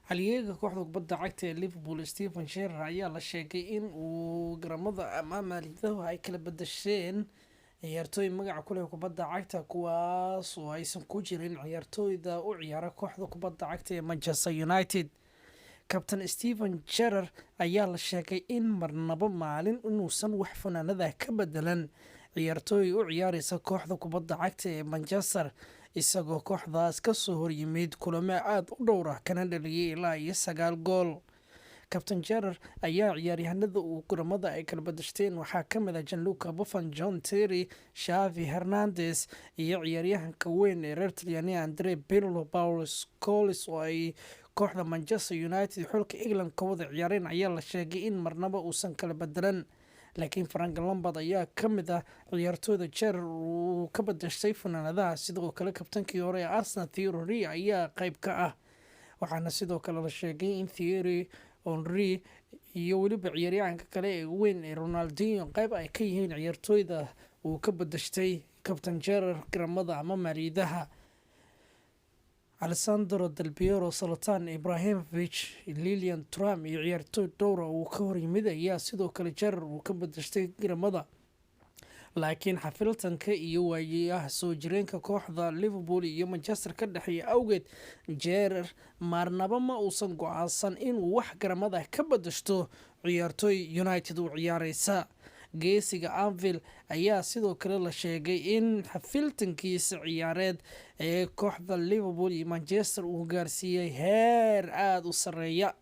Halyeeyga kooxda kubadda cagta ee Liverpool Steven Gerrard ayaa la sheegay in uu garamada ama maaliyadahu ay kala bedesheen ciyaartooy magaca ku leh kubadda cagta, kuwaas oo aysan ku jirin ciyaartooyda u ciyaara kooxda kubadda cagta ee Manchester United. Kabtan Steven Gerrard ayaa la sheegay in marnabo maalin inuusan wax funaanada ka bedelan ciyaartooy u ciyaareysa kooxda kubadda cagta ee Manchester, isagoo kooxdaas kasoo horyimid kulamo aada u dhowr ah kana dhaliyay ilaa iyo 9 gool. Kabtan Gerrard ayaa ciyaaryahanada uu garamada ay kala badashteen waxaa kamid ah Gianluca Buffon, John Terry, Xavi Hernandez iyo ciyaaryahanka weyn ee reer Talyaaniga Andrea Pirlo. Paul Scholes oo ay kooxda Manchester United xulka England ka wada ciyaareen ayaa la sheegay in marnaba uusan kala bedelan, laakiin Frank Lampard ayaa ka mid ah ciyaartooyda Gerrard uu ka badashtay funaanadaha. Sidoo kale kabtankii hore ee Arsenal Thierry Henry ayaa qeyb ka ah, waxaana sidoo kale la sheegay in Thierry Henry iyo weliba ciyaaryahanka kale ee weyn ee Ronaldinho qeyb ay ka yihiin ciyaartooyda uu ka badashtay kabtan Gerrard garamada ama maaliyadaha. Alessandro Del Piero, Zlatan Ibrahimovic, Lilian Thuram iyo ciyaartooy dhowra uu ka horyimid ayaa sidoo kale Gerrard uu ka badashtay garamada, laakiin xafiltanka iyo waayaha soo jireenka kooxda Liverpool iyo Manchester ka dhexeeya awgeed, Gerrard maarnaba ma uusan go-aansan inuu wax garamada ka badashto ciyaartooy United u ciyaareysa. Geesiga Anfield ayaa sidoo kale la sheegay in xafiltankiisa ciyaareed ee kooxda Liverpool iyo Manchester uu gaarsiiyey heer aada u sareeya.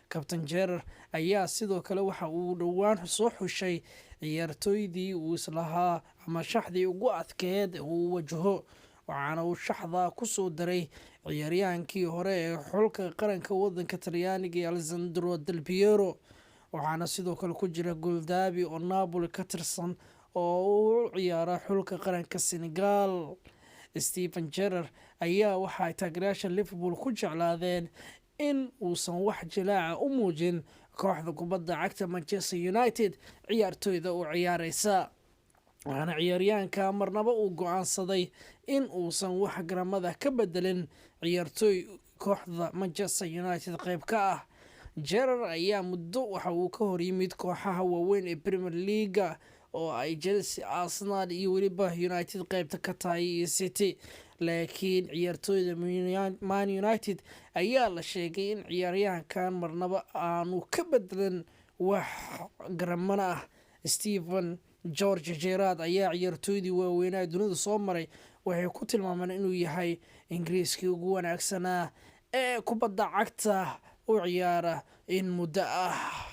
Kabtan Gerrard ayaa sidoo kale waxa uu dhowaan soo xushay ciyaartooydii uu islahaa ama shaxdii ugu adkeed uu wajaho, waxaana uu shaxda kusoo daray ciyaaryahankii hore ee xulka qaranka wadanka Talyaaniga ee Alessandro Del Piero, waxaana sidoo kale ku jira Guldaabi oo Napoli ka tirsan oo u ciyaara xulka qaranka Senegal. Steven Gerrard ayaa waxa ay taageerayaasha Liverpool ku jeclaadeen in uusan wax jilaaca u muujin kooxda kubadda cagta Manchester United ciyaartooyda u ciyaareysa, waxaana ciyaaryahanka marnaba uu go-aansaday in uusan wax garamada ka bedelin ciyaartooy kooxda Manchester United qeyb ka ah. Gerrard ayaa muddo waxa uu ka horyimid kooxaha waaweyn ee Premier League-ga oo ay Chelsea, Arsenal iyo weliba United qeybta ka tahay iyo City, laakiin ciyaartooyda Man United ayaa la sheegay in ciyaaryahankan marnaba aanu ka bedelan wax garamana ah. Steven George Gerrard ayaa ciyaartooydii waaweynaa dunida soo maray waxay ku tilmaameen inuu yahay Ingiriiskii ugu wanaagsanaa ee kubadda cagta u ciyaara in muddo ah.